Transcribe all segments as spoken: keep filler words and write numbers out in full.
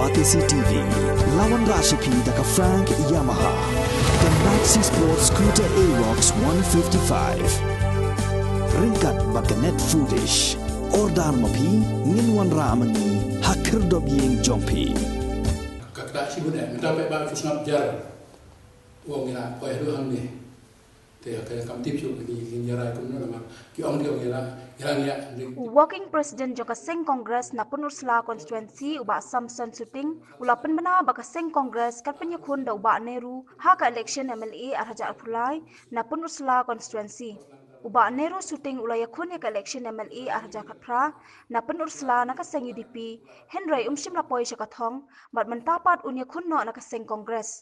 Batesi T V, la wanrah sha phi da ka Frank Yamaha. Ka Maxi Sport Scooter Aerox one fifty-five. Ryngkat bad ka Net Foodish. Order ma phi, ngin wanrah ma ngi ha khyrdop ïing jong phi. Ka kata shibun eh, mynta phi ba shu sngap jar. Ong ïa la, poi haduh hangne. Te ka kam tip shuh kine ki nyarai kumno namar ki ong, ki ong ïa la, ïa la ïa. U Working President jong ka Seng Congress na Pynursla Constituency, u Bah Samson Suting, u la pynbna ba ka Seng Congress kan pynïakhun da u Bah Nehru ha ka election M L A ar hajar arphew lai na Pynursla Constituency. U Bah Nehru Suting u la ïakhun ïa ka election M L A ar hajar khatphra na Pynursla na ka Seng U D P, hynrei um shym la poi sha ka thong, bad mynta pat un ïakhun noh na ka Seng Congress.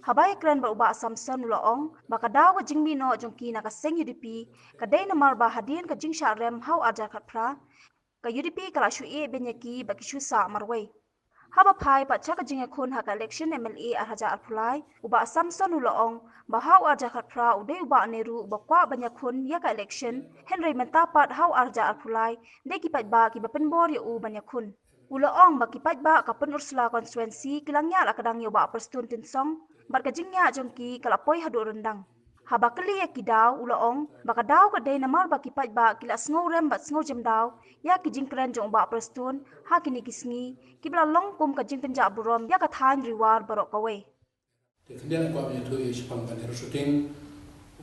Haba ïakren bad u Bah Samson u la ong ba ka daw ka jingmih noh jong ki na ka Seng U D P ka dei namar ba hadien ka jingshah rem ha u ar hajar khatphra, ka U D P ka la shu ïeh beiñ ïa ki bad ki shu sah marwei. Haba phai pat sha ka jingïakhun ha ka election M L A ar hajar arphew lai, u Bah Samson u la ong ba ha u ar hajar khatphra u dei u Bah Nehru uba kwah ban ïakhun ïa ka election, hynrei mynta pat ha u ar hajar arphew lai dei ki paidbah kiba pynbor ïa u ban ïakhun. U la ong ba ki paidbah ka Pynursla Constituency ki la ngiah la ka dang ïa u Bah Prestone Tynsong, bad ka jingïaid jong ki ka la poi haduh ryndang. Haba kylli ïa ki daw, u la ong ba ka daw ka dei namar ba ki paidbah ki la sngew rem bad sngew jem daw ïa ki jingkren jong u Bah Prestone ha kine ki sngi, kiba la long kum ka jingpynjah burom ïa ka thaiñ Ri War baroh kawei. Te khyndiat nga kwah ban ïathuh ïa shaphang Bah Nehru Suting,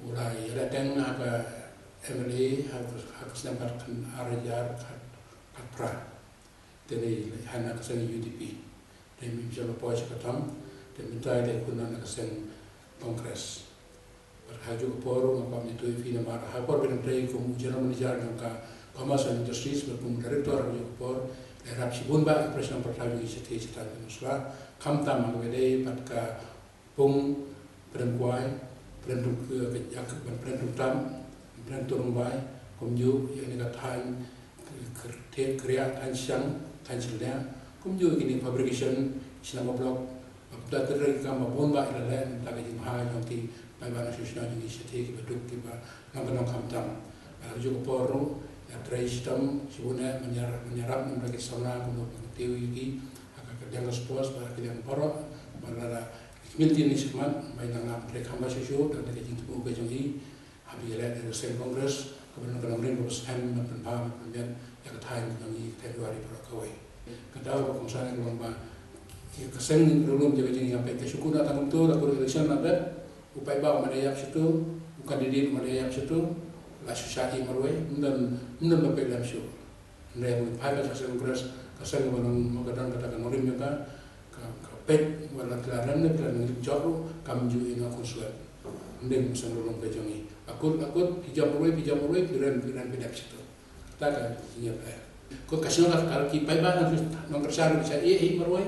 u la ïaleh teng ha ka M L A ha ka, ha ka snem ar hajar khatphra. Te ne ha na ka seng U D P. Te mynta la poi sha ka thong, te mynta la ïakhun na ka seng Congress. Bad ha kajuh ka por nga kwah ban ïathuh ïa phi namar ha ka por ba dang trei kum u General Manager jong ka Commerce and Industries bad kum u Director ha kajuh ka por, la ïarap shibun bha ïa ka pyrshang pyrthei jong ngi shatei shatei Pynursla, khamtam ha kaba ïadei bad ka Pung, Pyrem Kwai, Pyrem Tung, eh, ka, ka, Pyrem Tungtam, Pyrem Turumbai, kumjuh ïa kane ka thaiñ, k-, k-, thaiñ Kriah, thaiñ Shang, thaiñ Shiliang, kumjuh ïa kine fabrication, Shillong Block, bad kumta ter ki kam ba bun ba ïa la leh, mynta ka jingbha jong ki paidbah nongshong shnong jong ngi shatei kiba duk kiba nang ka nong khamtam. Bad ha kajuh ka por ruh, ïa trei shitom, shibun eh, ban ïa, ban ïarap namar ki samla, kumno ban tiew ïa ki, ha ka, ka liang ka sport, bad ha ka liang baroh, bad lada ki community ni shakhmat, ba ïa nang nang trei kham bha shuh shuh, da ka jingthmu ka jong i, ha ba ïaleh da ka Seng Congress, kaba long ka nongrim kaba skhem, ban pynbha, ban pynmiat, ïa ka thaiñ ka jong i, ka thaiñ Ri War baroh kawei. Ka daw ba kongsan ka long ba, ïa ka seng ruh lum jong ka jingïapeit ka shu kut na tang kumto, la kut election na bad, u paidbah u ma da ïap shato, u candidate u ma da ïap shato, la shu shah ïeh marwei, ym don, ym don ba peit lem shuh. Hynrei haba phai ka seng Congress, ka seng kaba long, ka don kata ka nongrim jong ka, ka, ka peit, wat la ki la rem ne ki la nongrim jop ruh, kam ju ïeh na khun swet. Hynrei ka seng ruh long ka jong i. La kut, la kut, phi jop marwei, phi jop marwei, phi rem, phi rem, phi dep shato. Kata ka jingïapher. Ko ka shnong ka, ka ki paidbah nong, nongkyrshan ruh ki shah ïeh hi marwei,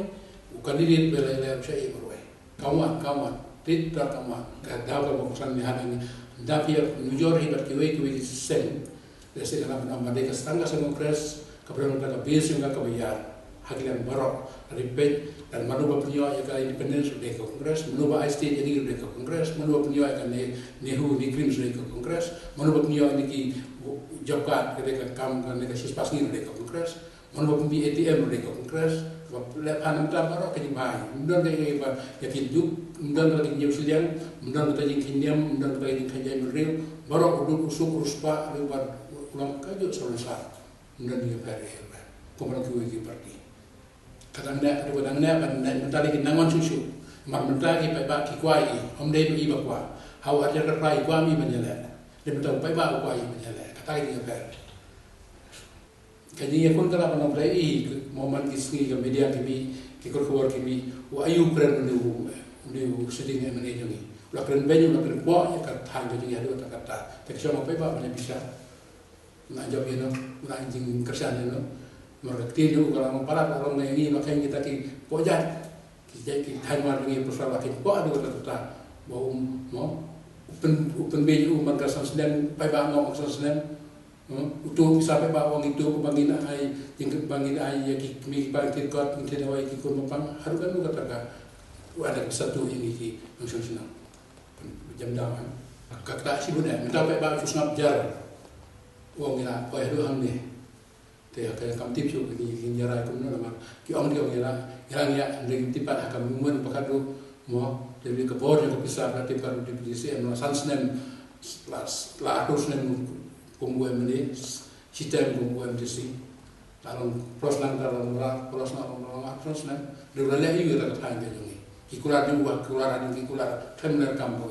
u candidate ba la ïaleh ruh shah ïeh marwei. Ka wan, ka wan. Te ka wan. Ka daw kaba kongsan ngi hap ngi. Da phi ïa nujor hi bad kiwei kiwei ki seng. Lehse ka la ban ong ba dei ka seng, ka seng Congress, kaba don kata ka base jong ka kaba ïar. Ha ki liang baroh. Lada phi peit, lada mano ba pynïoh ïa ka independence ruh dei ka Congress, mano ba ai state ïa ngi ruh dei ka Congress, mano ba pynïoh ïa ka Ne-, NEHU NEIGRIHMS ruh dei ka Congress, mano ba pynïoh ïa ngi ki job card ka dei ka kam ka ne ka shift pass ngi ruh dei ka Congress. Mano ba pynbeit A T M ruh dei ka Congress, ba leh phan mynta baroh ka jingbai. Ym don ka ïa ba ïa ki duk, ym don ka jingïew shiliang, ym don ka jingkheiñ niam, ym don ka jingkheiñ jaitbynriew, baroh u duk u suk u riewspah, ruh ba u long kajuh sahlun sah. Ym don ïa ba ïa ba. Kumba long kiwei ki party. Ka dang neh, ka dang neh, ban neh, mynta lei ki nang wan shuh shuh. Namar mynta ki paidbah ki kwah ïa i, ym dei ba i ba kwah. Ha u ar hajar khatphra i kwah ïa i ban ïaleh. Dei mynta u paidbah u kwah ïa i ban ïaleh. Kata ka jingïapher. Ka jingïakhun ka la ban long pyrthei i, mo man ki sngi ka media ki mih, ki khubor ki mih, u aïu kren une u, une u sitting M L A jong ngi. U la kren beiñ, u la kren kwah, ïa ka thaiñ ka jong ngi haduh katta katta. Te ka shong ha u paidbah ban ïa bishar. Una jop ïa no, una jingkyrshan ïa no. Namar ka ktien jong u ka la long palat, ka la long ïa ngi, ma khein kita ki pohjat. Ki jait ki thaiñ Mawlai jong ngi, Pynursla la khein poh haduh katta katta. Ba u, mo, u pyn, u pynbeit u man ka san snem, paidbah mo ka san snem. Hmm, uto u pisa paidbah u ong ito ba ngin ai, jing ba ngin ai ïa ki kmie ki kpa ki kot, ngin ai ïa ki khun ba pang, haduh katno kata ka. U ada ka satu ïa ngi ki nongshong shnong. Jam dang, eh. Ka kata shibun eh, mynta paidbah shu sngap jar. U ong ïa la, poi haduh hangne. Te ka kam tip shuh kine ki nyarai kumno namar. Ki ong ki ong ïa la, Ïa ngi ïa ngi tip pat ha ka mut ba ka dei mo, te ka bor ïa ka pisa ka tip pat u D P D C em la san snem, la la arphew snem kum u M L A, shi term kum u M D C. La long pros lang ka long la pros lang long long pros lang. Dei la leh ïa ka thaiñ ka jong ngi. Ki kular di wa kular di ki kular term ler kam bo.